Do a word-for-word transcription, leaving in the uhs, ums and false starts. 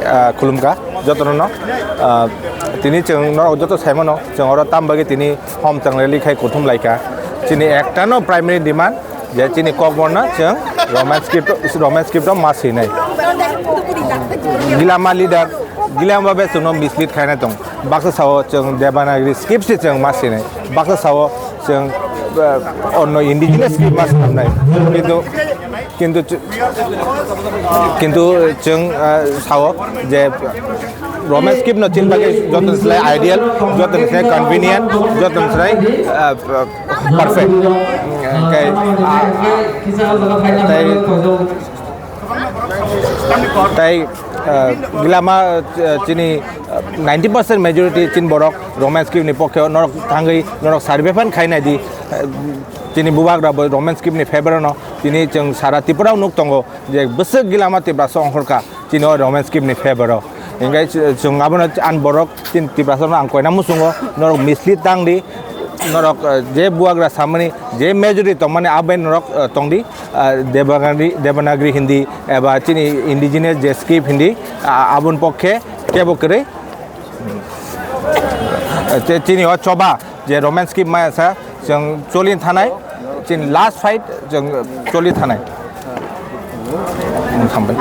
Ah, khulumkha jotono no, ah, tini chwng norok joto saimano chwng oro tam bagwi tini hom chwng rally khai kuthum laikha. Chini ektano primary demand je chini Kokborno chwng Roman script, Roman script o ma swinai. Gilama leader, gilama be chwngno mislead khainai tong. Baksa sao chwng Devanagari script se chwng ma swinai. Baksa sao chwng, ah, onno indigenous script ma swnamnai. Kintu, kintu ch-, kintu chwng, ah, sao je Roman script no chini bagwi joto ni slai ideal, joto ni slai convenient, joto ni slai, ah, perfect. Hwnkhe, ah, tei, tei, ah, gilama, ah, chini, ah, ninety percent majority chini borok Roman script ni pokhe norok thangwi norok survey phan khainai di, ah, chini bubagra bo Roman script ni favor no tini chwng sara Tripura o nuk tongo je bwswk gilama Tiprasa ongkhorkha chini o Roman script ni favor o. Hwnkhe ch-, chwng abono ani borok chini Tiprasa no ang koina muchungo norok mislead tang di, norok, ah, je bubagra samani je majority tongmani abai norok, ah, tong di, ah, Devanagari, Devanagari Hindi eba chini indigenous je script Hindi, ah, aboni pokhe kebo kwrwi. Te chini o choba je Roman script maya sa chwng choli thanai, chini last fight chwng choli thanai. Ang sambai.